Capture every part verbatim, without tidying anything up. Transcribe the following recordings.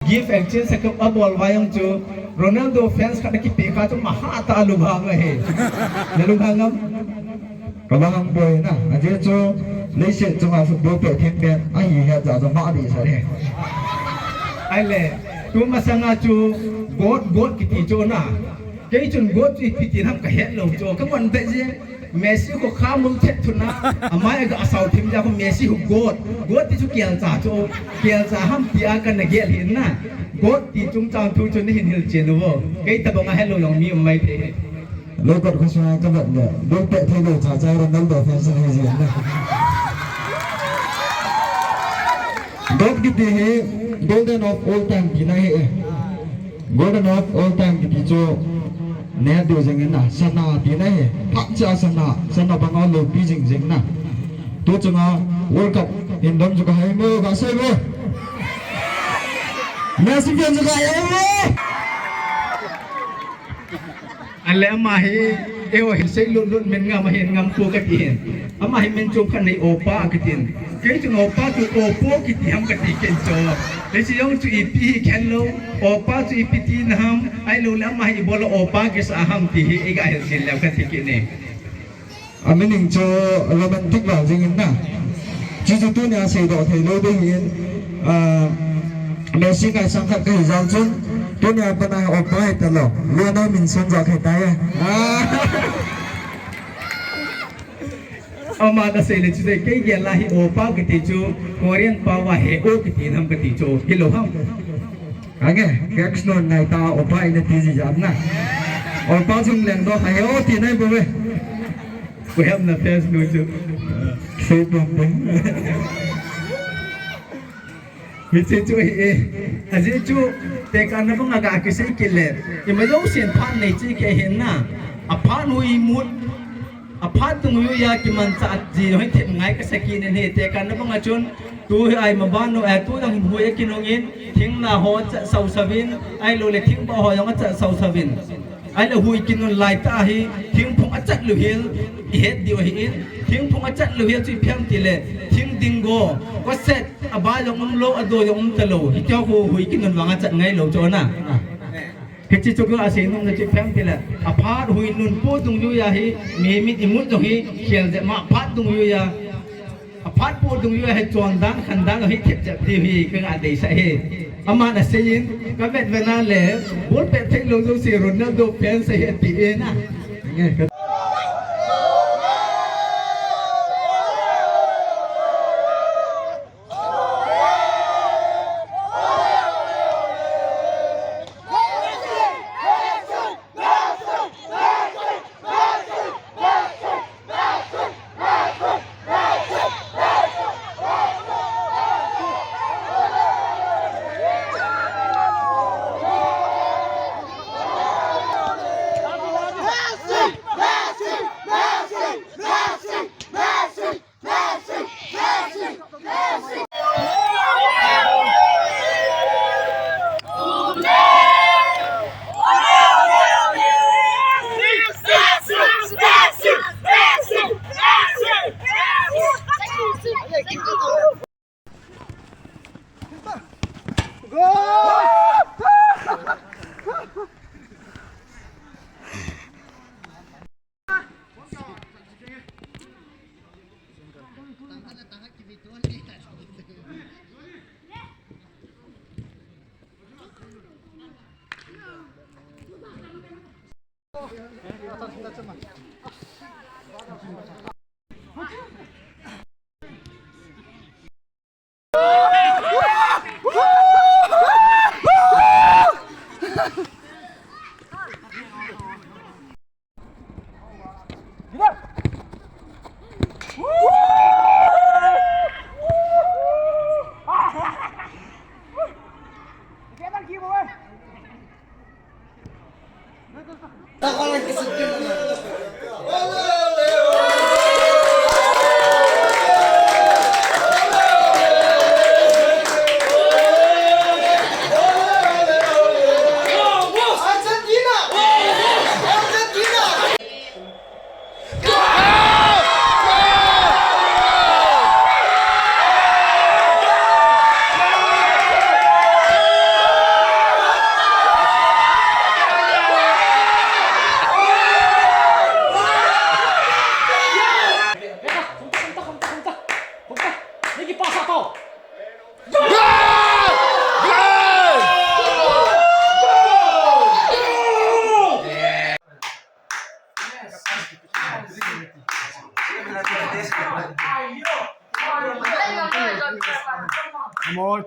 Gift exchange sa ka abol va jong chu Ronaldo fans khat na kipe kha chu maha ta lunghang ahi. Na lunghang am? Ka lunghang boi na. Ajeh chu leiset chunga football pe theng pen ahi he ja ja ma di sa re. Ahile, tu masanga chu GOAT, GOAT kiti chu na. Kei chun GOAT chu ipi ti ham ka het lou chu. Ka mon be je. Messi khu kha mul thet thuna, amai aga asau thim ja khu Messi khu GOAT. GOAT ti chu kelcha chu, kelcha ham ti a kana gel hin na. GOAT ti chungchang thu chu nahin hilchen uvo. Kei tabang a helou jong mi um mai thei. Lou GOAT khu sunga ka vet le, ball pe thei lou cha cha Ronaldo fans nahi jin na. GOAT kiti hi golden of all time tina hi e. Golden of all time kiti chu neh diu jeng in na, sana tina hi. Phat cha sana, sana banga loupi jing jeng na. Tu chunga World Cup hin dom chu ka hai mo, ka sei mo. Messi fan chu ka hai mo. Ahile ama hi, eiho hi seilut lut men ngam ahin ngam pu kati hin. Ama hi min chom khat nei Opa kitin. Kei chun Opa chu Opo kiti ham kati ken chu. Hiche jong chu ipi hi khen lou, Opa chu ipi tina ham, ahilou le ama hi ibola Opa kisa ham ti hi iga hilchen leu kati kit e. A meaning chu romantic val jing in na. Chuchu tunia seidoh thei lou ding hin, ah, Messi ngaisang khat kahi jal chun, tunia pat a Opa hi talou. Lionel Messi jong kahi tai e. Ah. Ama na sei le chu kei gel a hi Opa kiti chu, Korean pao a he o kiti nam kiti chu, hilou ham. Ange, Gax non ngai ta Opa ina ti ji jam na. Opa chung leng doh a he o ti nai bou ve. Koiham na fans nu chu. Sei bom bom. Hiche chu ahi e. Ajeh chu, tekahna banga ga kisei kit le. Ima jousen phat nei chu kei hin na. Aphat hui mut. Aphat dungjui a kimanchah ji hoi them ngai kasa kit in ahi. Tekahna banga chun. Tu hi ai ma ban u, eh, tu dang hin hui akinung in. Thing la ho achat sau sauvin. Ahilou le thing ba ho jong achat sau sauvin. Ahile hui kinun lai tah hi, thingphung achat lou hel, ihet diu ahi in, thingphung achat lou hel chu ipi ham tile, thing ding go, koset, aba jong umlou, ado jong um talou, hitia khu hui kinun vang achat ngai lou chu na. Hiche chu ka sei nom na chu ipi ham tile, aphat hui nun po dungjui a hi, mi mit imut jong hi, khel jep ma, aphat dungjui a, Aphat po dungjui a hi chondan, khandan, hi thep chep diu hi, ka ga deisah e. Aman asei in, ka vet vet na le, ball pet thei lou jouse Ronaldo fans ahi ati e na.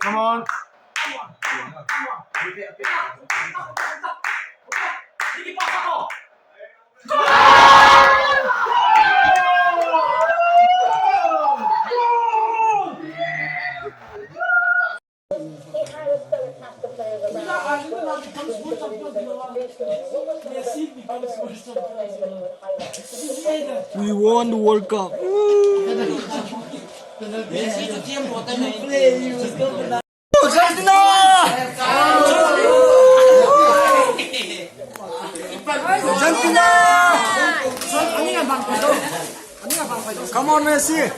Come on. We won the World Cup. Argentina! Argentina! Come on, Messi!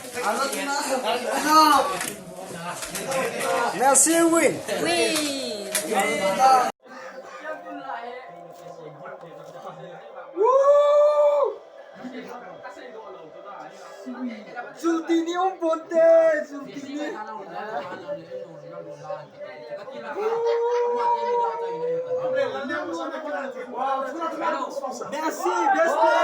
Messi win! Win! Woo! Sultini um ponte, Sultini. Messi, best player.